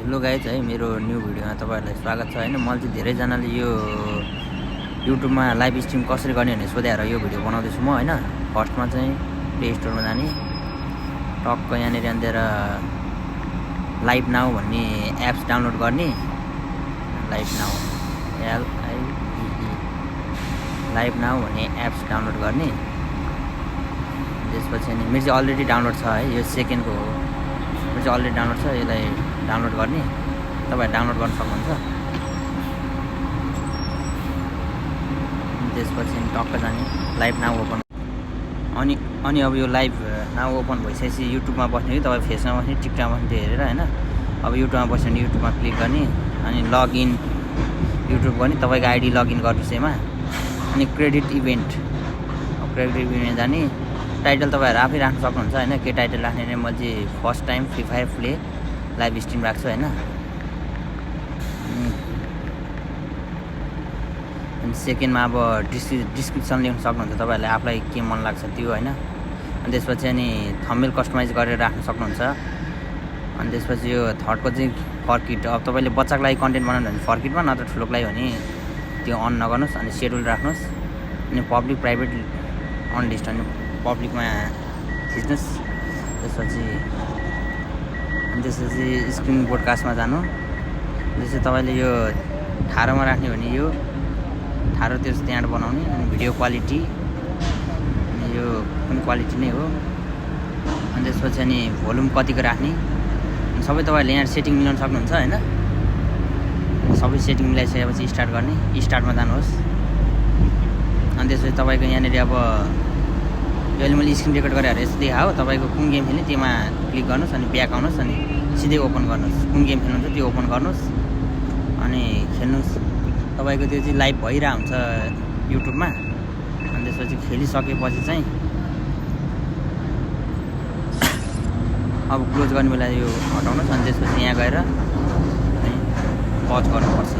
Hello guys है मेरो new भिडियोमा तपाईहरुलाई स्वागत छ हैन। मैले चाहिँ धेरैजनाले यो युट्युबमा लाइभ स्ट्रिम कसरी गर्ने भनेर सोधेर यो भिडियो बनाउँदैछु म हैन। फर्स्टमा चाहिँ प्ले स्टोरमा जाने, टक्क यहाँनेर अन्देर लाइभ नाउ भन्ने एप्स डाउनलोड गर्ने। लाइभ नाउ लाइभ नाउ भन्ने एप्स डाउनलोड गर्ने। त्यसपछि अनि मेरो चाहिँ अलरेडी डाउनलोड छ है, यो सेकेन्डको हो। मेरो चाहिँ अलरेडी डाउनलोड छ, यसलाई डाउनलोड गर्ने। तपाईहरु डाउनलोड गर्न सक्नुहुन्छ। त्यसपछि टक्क जाने, लाइभ नाउ ओपन। अनि अब यो लाइभ नाउ ओपन भइसकेपछि युट्युबमा बस्ने कि तपाईँ फेसमा बस्ने, टिकटकमा बस्ने हेरेर हैन। अब युट्युबमा बस्यो भने युट्युबमा क्लिक गर्ने, अनि लगइन युट्युब गर्ने। तपाईको आइडी लगइन गर्नुस् यसमा। अनि क्रेडिट इभेन्ट, अब क्रेडिट इभेन्टमा जाने। टाइटल तपाईहरु आफै राख्न सक्नुहुन्छ हैन। के टाइटल राख्ने भने म चाहिँ first time free fire play live stream राख्छु हैन। अनि सेकेन्डमा अब डिस्क्रिप्सन लेख्न सक्नुहुन्छ, तपाईहरुले आफुलाई के मन लाग्छ त्यो हैन। अनि त्यसपछि अनि थम्बनेल कस्टमाइज गरेर राख्न सक्नुहुन्छ। अनि त्यसपछि यो थर्डको चाहिँ फर्किट। अब तपाईले बच्चाको लागि कन्टेन्ट बनाउनु भने फर्किटमा, नत्र ठुलोको लागि भने त्यो अन नगर्नुस्। अनि शेड्युल राख्नुस्। अनि पब्लिक प्राइभेट अन लिस्ट, अनि पब्लिकमा थिच्नुस्। त्यसपछि स्क्रिन ब्रोडकास्टमा जानु। त्यसपछि तपाईले यो ठाडोमा राख्ने भने यो ठाडो त्यहाँबाट बनाउने। अनि भिडियो क्वालिटी, अनि यो पनि क्वालिटी नै हो। अनि त्यसपछि अनि भोल्युम कतिको राख्ने, अनि सबै तपाईहरुले यहाँ सेटिङ मिलाउन सक्नुहुन्छ हैन। सबै सेटिङ मिलाइसकेपछि स्टार्ट गर्ने। स्टार्टमा जानुहोस्। अनि त्यसपछि तपाईको यहाँनेर अब अहिले मैले स्क्रिन रेकर्ड गरेर यस्तो देखाओ। तपाईको कुन गेम खेल्ने त्यसमा क्लिक गर्नुस्, अनि ब्याक आउनुस्, अनि सिधै ओपन गर्नुस्। कुन गेम खेल्नुहुन्छ त्यो ओपन गर्नुस्, अनि खेल्नुस्। तपाईको त्यो चाहिँ लाइभ भइरा हुन्छ युट्युबमा। अनि त्यसपछि खेलिसकेपछि चाहिँ अब क्लोज गर्ने बेला यो हटाउनुस्। अनि त्यसपछि यहाँ गएर पज गर्नुपर्छ।